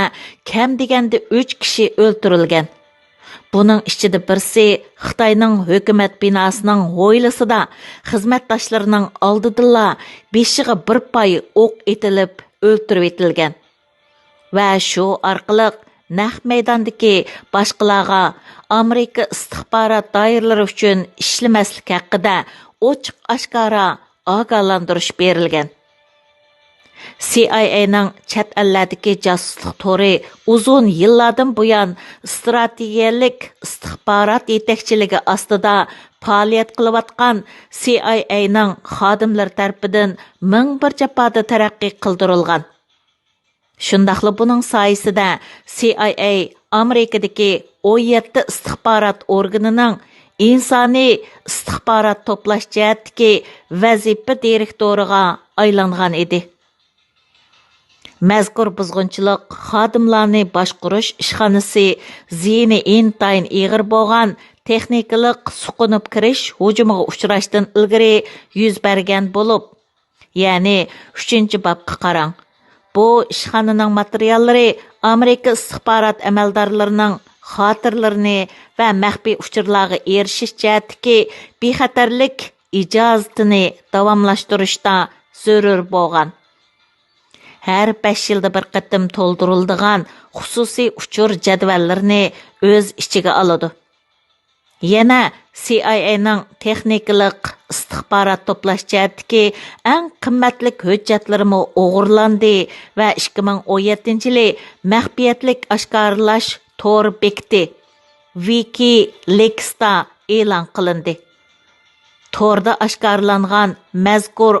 كەم دېگەندە ئۈچ كىشى ئۆلتۈرۈلگەن. بۇنىڭ ئىچىدە بىرسى خىتاينىڭ ھۆكۈمەت بىناسىنىڭ ھويلىسىدا خىزمەتداشلىرىنىڭ ئالدىدىلا بېشىغا بىر پاي ئوق ئېتىلىپ ئۆلتۈرۈۋېتىلگەن. ۋە شۇ ئارقىلىق نەق مەيداندىكى باشقىلارغا ئامېرىكا ئىستىخبارات دائىرىلىرى ئۈچۈن ئىشلىمەسلىك ھەققىدە ئوچۇق-ئاشكارا ئاگاھلاندۇرۇش بېرىلگەن. سىئايئەينىڭ چەت ئەللەردىكى جاسۇسلۇق تورى ئۇزۇن يىللاردىن بۇيان ئىستراتېگىيەلىك ئىستىخبارات يېتەكچىلىكى ئاستىدا پائالىيەت قىلىۋاتقان سىئايئەينىڭ خادىملىرى تەرىپىدىن مىڭ بىر جاپادا تەرەققىي قىلدۇرۇلغان. شۇنداقلا بۇنىڭ سايىسىدە سىئايئەي ئامېرىكىدىكى ئون يەتتە ئىستىخبارات ئورگىنىنىڭ ئىنسانىي ئىستىخبارات توپلاش جەھەتتىكى ۋەزىپە دىرېكتورىغا ئايلانغان ئىدى. مەزكۇر بۇزغۇنچىلىق خادىملارنى باشقۇرۇش ئىشخانىسى زىيىنى ئىنتايىن ئېغىر بولغان تېخنىكىلىق سوقۇنۇپ كىرىش ھۇجۇمىغا ئۇچراشتىن ئىلگىرى يۈز بەرگەن بولۇپ، يەنى ئۈچىنچى بابقا قاراڭ. بۇ ئىشخانىنىڭ ماتېرىياللىرى ئامېرىكا ئىستىخبارات ئەمەلدارلىرىنىڭ خاتىرىلىرىنى ۋە مەخپىي ئۇچۇرلارغا ئېرىشىش جەھەتتىكى بىخەتەرلىك ئىجازىتىنى داۋاملاشتۇرۇشتا زۆرۈر بولغان. ھەر بەش يىلدا بىر قېتىم تولدۇرۇلىدىغان خۇسۇسىي ئۇچۇر جەدۋەللىرىنى ئۆز ئىچىگە ئالىدۇ. يەنە سىئايئەينىڭ تېخنىكىلىق ئىستىخبارات توپلاش جەھەتتىكى ئەڭ قىممەتلىك ھۆججەتلىرىمۇ ئوغرىلاندى ۋە ئىككى مىڭ ئون يەتتىنچى يىلى مەخپىيەتلىك ئاشكارىلاش تور بېكىتى، ۋىكىلىكستا ئېلان قىلىندى. توردا ئاشكارىلانغان مەزكۇر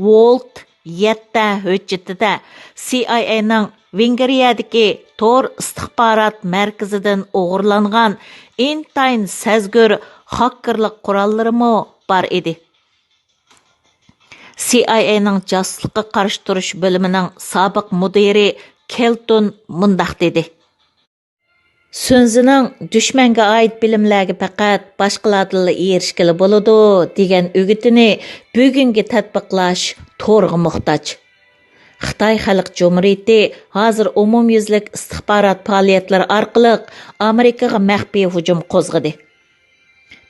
ۋولت يەتتە ھۆججىتىدە سىئايئەينىڭ ۋېنگرىيەدىكى تور ئىستىخبارات مەركىزىدىن ئوغرىلانغان ئىنتايىن سەزگۈر خاككېرلىق قوراللىرىمۇ بار ئىدى. سىئايئەينىڭ جاسۇسلۇققا قارشى تۇرۇش بۆلۈمىنىڭ سابىق مۇدىرى كېلتون مۇنداق دېدى. سۈنزىنىڭ دۈشمەنگە ئائىت بىلىملەرگە پەقەت باشقىلاردىنلا ئېرىشكىلى بولىدۇ دېگەن ئۆگىتىنى بۈگۈنگە تەتبىقلاش تورغا موھتاج. خىتاي خەلق جۇمھۇرىيىتى ھازىر ئومۇميۈزلۈك ئىستىخبارات پائالىيەتلىرى ئارقىلىق ئامېرىكىغا مەخپىي ھۇجۇم قوزغىدى.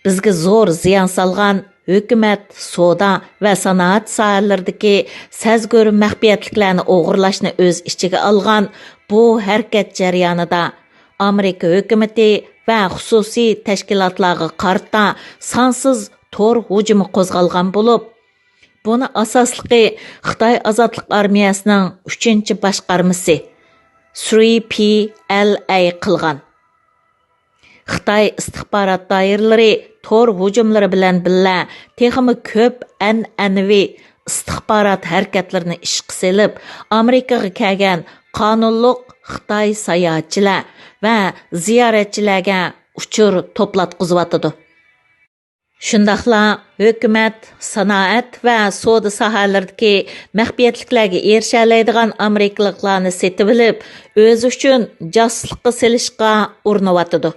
بىزگە زور زىيان سالغان ھۆكۈمەت، سودا ۋە سانائەت ساھەلىرىدىكى سەزگۈر مەخپىيەتلىكلەرنى ئوغرىلاشنى ئۆز ئىچىگە ئالغان بۇ ھەرىكەت جەريانىدا، ئامېرىكا ھۆكۈمىتى ۋە خۇسۇسىي تەشكىلاتلارغا قارىتا سانسىز تور ھۇجۇمى قوزغالغان بولۇپ، بۇنى ئاساسلىقى خىتاي ئازادلىق ئارمىيەسىنىڭ ئۈچىنچى باشقارمىسى، سۈرى پى ئەل ئەي قىلغان. خىتاي ئىستىخبارات دائىرىلىرى تور ھۇجۇملىرى بىلەن بىللە، تېخىمۇ كۆپ ئەنئەنىۋى ئىستىخبارات ھەرىكەتلىرىنى ئىشقا سېلىپ، ئامېرىكىغا كەلگەن قانۇنلۇق خىتاي ساياھەتچىلەر ۋە زىيارەتچىلەرگە ئۇچۇر توپلاتقۇزۇۋاتىدۇ. شۇنداقلا ھۆكۈمەت، سانائەت ۋە سودا ساھەلىرىدىكى مەخپىيەتلىكلەرگە ئېرىشەلەيدىغان ئامېرىكىلىقلارنى سېتىۋېلىپ، ئۆزى ئۈچۈن جاسۇسلۇققا سېلىشقا ئۇرۇنۇۋاتىدۇ.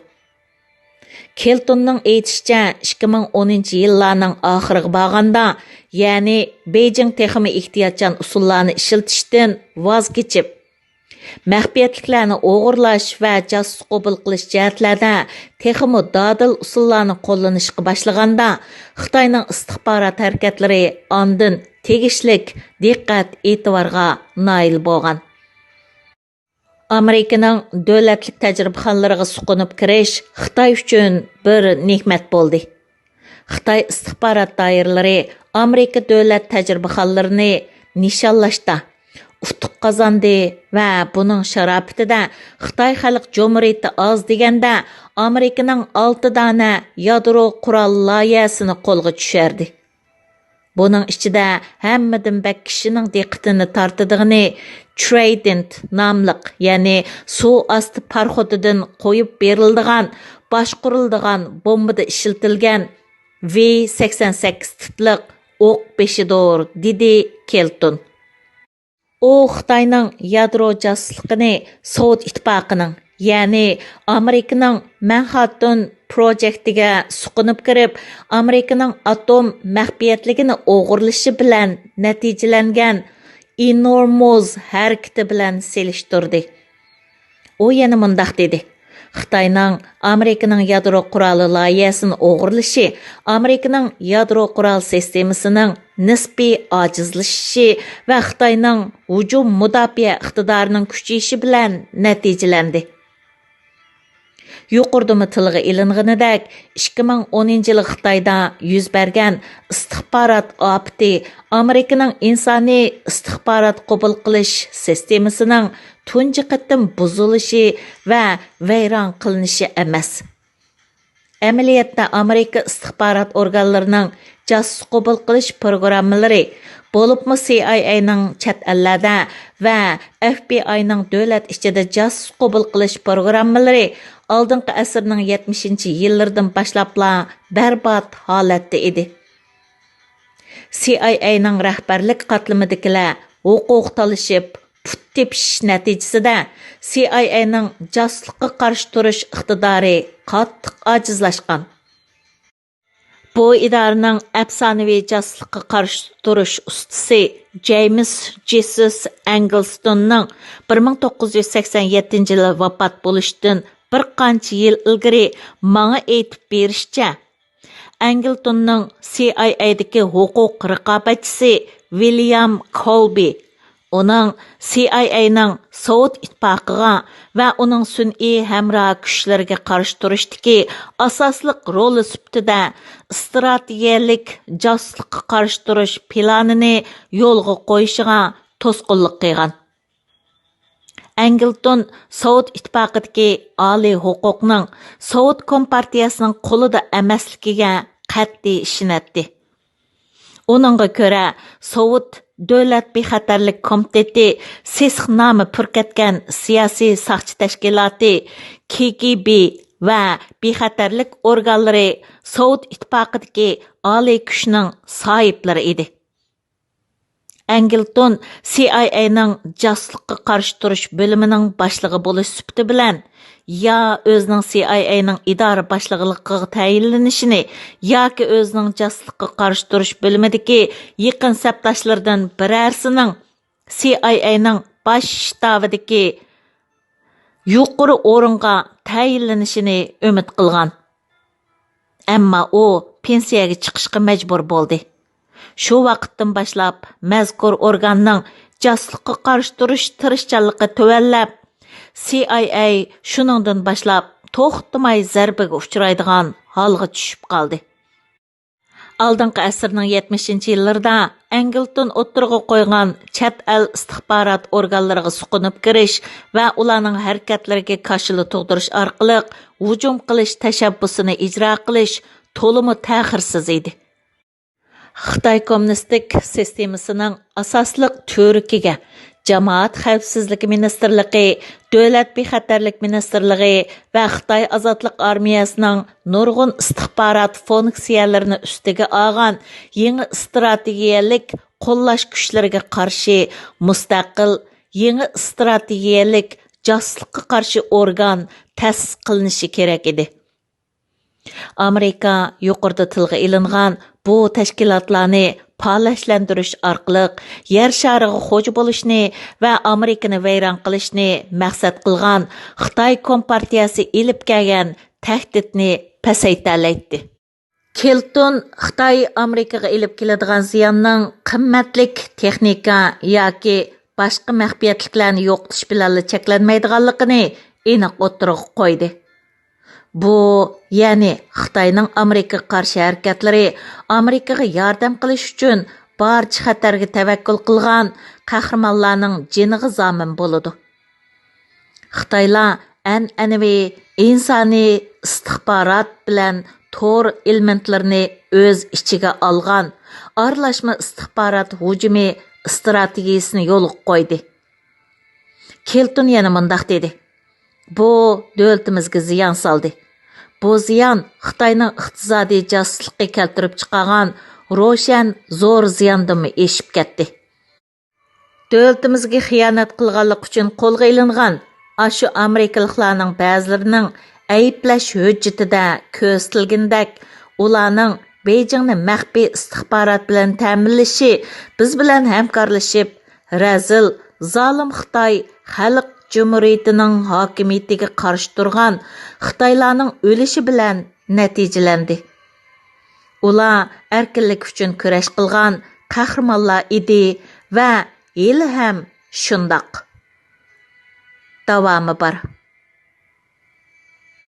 كېلتوننىڭ ئېيتىشىچە، ئىككى مىڭ ئونىنچى يىللارنىڭ ئاخىرىغا بارغاندا، يەنى بېيجىڭ تېخىمۇ ئېھتىياتچان ئۇسۇللارنى ئىشلىتىشتىن ۋاز كېچىپ، مەخپىيەتلىكلەرنى ئوغرىلاش ۋە جاسۇس قوبۇل قىلىش جەھەتلەردە تېخىمۇ دادىل ئۇسۇللارنى قوللىنىشقا باشلىغاندا، خىتاينىڭ ئىستىخبارات ھەرىكەتلىرى ئاندىن تېگىشلىك دىققەت ئېتىبارغا نائىل بولغان. ئامېرىكىنىڭ دۆلەتلىك تەجرىبىخانىلىرىغا سوقۇنۇپ كىرىش خىتاي ئۈچۈن بىر نېمەت بولدى. خىتاي ئىستىخبارات دائىرىلىرى ئامېرىكا دۆلەت تەجرىبىخانلىرىنى نىشانلاشتا ئۇتۇق قازاندى ۋە بۇنىڭ شاراپىتىدە خىتاي خەلق جۇمھۇرىيىتى ئاز دېگەندە ئامېرىكىنىڭ ئالتە دانە يادرو قورال لايىھەسىنى قولغا چۈشۈردى. بۇنىڭ ئىچىدە ھەممىدىن بەك كىشىنىڭ دىققىتىنى تارتىدىغىنى ترەيدېنت ناملىق، يەنى سۇ ئاستى پاراخوتىدىن قويۇپ بېرىلىدىغان، باشقۇرۇلىدىغان بومبىدا ئىشلىتىلگەن ۋى سەكسەن سەككىز تىپلىق ئوق بېشىدۇر، دېدى كېلتون. ئۇ خىتاينىڭ يادرو جاسۇسلۇقىنى سوۋېت ئىتتىپاقىنىڭ، يەنى ئامېرىكىنىڭ مانھاتتن پروجېكتىگە سوقۇنۇپ كىرىپ، ئامېرىكىنىڭ ئاتوم مەخپىيەتلىكىنى ئوغرىلىشى بىلەن نەتىجىلەنگەن ئېنورمۇز ھەرىكىتى بىلەن سېلىشتۇردى. ئۇ يەنە مۇنداق دېدى: خىتاينىڭ ئامېرىكىنىڭ يادرو قورالى لايىھەسىنى ئوغرىلىشى ئامېرىكىنىڭ يادرو قورال سىستېمىسىنىڭ نىسپىي ئاجىزلىشىشى ۋە خىتاينىڭ ھۇجۇم مۇداپىئە ئىقتىدارىنىڭ كۈچىيىشى بىلەن نەتىجىلەندى. يۇقىرىدىمۇ تىلغا ئېلىنغىنىدەك، ئىككى مىڭ ئونىنچى يىلى خىتايدا يۈز بەرگەن ئىستىخبارات ئاپىتى ئامېرىكىنىڭ ئىنسانىي ئىستىخبارات قوبۇل قىلىش سىستېمىسىنىڭ تۇنجى قېتىم بۇزۇلۇشى ۋە ۋەيران قىلىنىشى ئەمەس. ئەمەلىيەتتە، ئامېرىكا ئىستىخبارات ئورگانلىرىنىڭ جاسۇس قوبۇل قىلىش پروگراممىلىرى، بولۇپمۇ سى ئاي ئەينىڭ چەت ئەللەردە ۋە ئەف بى ئاينىڭ دۆلەت ئىچىدە جاسۇس قوبۇل قىلىش پروگراممىلىرى ئالدىنقى ئەسىرنىڭ يەتمىشىنچى يىللىرىدىن باشلاپلا بەربات ھالەتتە ئىدى. سى ئاي ئەينىڭ رەھبەرلىك قاتلىمىدىكىلەر ھوقۇق تالىشىپ، پۇت تېپىشىش نەتىجىسىدە سى ئاي ئەينىڭ جاسۇسلۇققا قارشى تۇرۇش ئىقتىدارى قاتتىق ئاجىزلاشقان. بۇ ئىدارىنىڭ ئەپسانىۋى جاسۇسلۇققا قارشى تۇرۇش ئۇستىسى جېيمىس جېسۇس ئەنگلستوننىڭ بىر مىڭ توققۇز يۈز سەكسەن يەتتىنچى يىلى ۋاپات بولۇشتىن بىر قانچە يىل ئىلگىرى ماڭا ئېيتىپ بېرىشىچە، ئەنگلتوننىڭ سى ئاي ئەيدىكى ھوقۇق رىقابەتچىسى ۋىليام كولبى ئۇنىڭ سى ئاي ئەينىڭ سوۋېت ئىتتىپاقىغا ۋە ئۇنىڭ سۈنئىي ھەمراھ كۈچلىرىگە قارشى تۇرۇشتىكى ئاساسلىق رولى سۈپىتىدە ئىستراتېگىيەلىك جاسۇسلۇققا قارشى تۇرۇش پىلانىنى يولغا قويۇشىغا توسقۇنلۇق قىلغان. ئەنگلتون سوۋېت ئىتتىپاقىدىكى ئالىي ھوقۇقنىڭ سوۋېت كومپارتىيەسىنىڭ قولىدا ئەمەسلىكىگە قەتئىي ئىشىنەتتى. ئۇنىڭغا كۆرە، سوۋېت دۆلەت بىخەتەرلىك كومىتېتى سېسىق نامى پۈركەتكەن سىياسىي ساقچى تەشكىلاتى كى جى بى ۋە بىخەتەرلىك ئورگانلىرى سوۋېت ئىتتىپاقىدىكى ئالىي كۈچنىڭ ساھىبلىرى ئىدى. ئەنگلتون سى ئاي ئەينىڭ جاسۇسلۇققا قارشى تۇرۇش بۆلۈمىنىڭ باشلىقى بولۇش سۈپىتى بىلەن، يا ئۆزىنىڭ سى ئاي ئەينىڭ ئىدارە باشلىقلىقىغا تەيىنلىنىشىنى، ياكى ئۆزىنىڭ جاسۇسلۇققا قارشى تۇرۇش بۆلۈمىدىكى يېقىن سەپداشلىرىدىن بىرەرسىنىڭ سى ئاي ئەينىڭ باش شتابىدىكى يۇقىرى ئورۇنغا تەيىنلىنىشىنى ئۈمىد قىلغان. ئەمما ئۇ پېنسىيەگە چىقىشقا مەجبۇر بولدى. شۇ ۋاقىتتىن باشلاپ مەزكۇر ئورگاننىڭ جاسۇسلۇققا قارشى تۇرۇش تىرىشچانلىقى تۆۋەنلەپ، سى ئاي ئەي شۇنىڭدىن باشلاپ توختىماي زەربىگە ئۇچرايدىغان ھالغا چۈشۈپ قالدى. ئالدىنقى ئەسىرنىڭ يەتمىشىنچى يىللىرىدا ئەنگلتون ئوتتۇرىغا قويغان چەت ئەل ئىستىخبارات ئورگانلىرىغا سۇقۇنۇپ كىرىش ۋە ئۇلارنىڭ ھەرىكەتلىرىگە كاشىلا تۇغدۇرۇش ئارقىلىق ھۇجۇم قىلىش تەشەببۇسىنى ئىجرا قىلىش تولىمۇ تەخىرسىز ئىدى. خىتاي كوممۇنىستىك سىستېمىسىنىڭ ئاساسلىق تۈۋرۈكىگە جامائەت خەۋپسىزلىكى مىنىستىرلىقى، دۆلەت بىخەتەرلىك مىنىستىرلىقى ۋە خىتاي ئازادلىق ئارمىيەسىنىڭ نۇرغۇن ئىستىخبارات فۇنكسىيەلىرىنى ئۈستىگە ئالغان يېڭى ئىستراتېگىيەلىك قوللاش كۈچلىرىگە قارشى مۇستەقىل، يېڭى ئىستراتېگىيەلىك جاسۇسلۇققا قارشى ئورگان تەسىس قىلىنىشى كېرەك ئىدى. ئامېرىكا يۇقىرىدا تىلغا ئېلىنغان بۇ تەشكىلاتلارنى پالەچلەندۈرۈش ئارقىلىق يەر شارىغا خوجا بولۇشنى ۋە ئامېرىكىنى ۋەيران قىلىشنى مەقسەت قىلغان خىتاي كومپارتىيەسى ئېلىپ كەلگەن تەھدىتنى پەسەيتەلەيتتى. كېلتون خىتاي ئامېرىكىغا ئېلىپ كېلىدىغان زىياننىڭ قىممەتلىك تېخنىكا ياكى باشقا مەخپىيەتلىكلەرنى يوقىتىش بىلەنلا چەكلەنمەيدىغانلىقىنى ئېنىق ئوتتۇرىغا قويدى. بۇ، يەنى خىتاينىڭ ئامېرىكىغا قارشى ھەرىكەتلىرى ئامېرىكىغا ياردەم قىلىش ئۈچۈن بارچە خەتەرگە تەۋەككۈل قىلغان قەھرىمانلارنىڭ جېنىغا زامىن بولىدۇ. خىتايلار ئەنئەنىۋى ئىنسانىي ئىستىخبارات بىلەن تور ئېلېمېنتلىرىنى ئۆز ئىچىگە ئالغان ئارىلاشما ئىستىخبارات ھۇجۇمى ئىستراتېگىيىسىنى يولغا قويدى. كېلتون يەنە مۇنداق دېدى: «بۇ دۆلىتىمىزگە زىيان سالدى. بۇ زىيان خىتاينىڭ ئىقتىسادىي جاسۇسلۇقى كەلتۈرۈپ چىقارغان روشەن زور زىياندىنمۇ ئېشىپ كەتتى.» دۆلىتىمىزگە خىيانەت قىلغانلىقى ئۈچۈن قولغا ئېلىنغان ئاشۇ ئامېرىكىلىقلارنىڭ بەزىلىرىنىڭ ئەيىبلەش ھۆججىتىدە كۆرسىتىلگىنىدەك، ئۇلارنىڭ بېيجىڭنى مەخپىي ئىستىخبارات بىلەن تەمىنلىشى، بىز بىلەن ھەمكارلىشىپ، رەزىل، زالىم خىتاي خەلق جۇمھۇرىيىتىنىڭ ھاكىمىيىتىگە قارشى تۇرغان خىتايلارنىڭ ئۆلۈشى بىلەن نەتىجىلەندى. ئۇلار ئەركىنلىك ئۈچۈن كۈرەش قىلغان قەھرىمانلار ئىدى ۋە ھېلىھەم شۇنداق. داۋامى بار.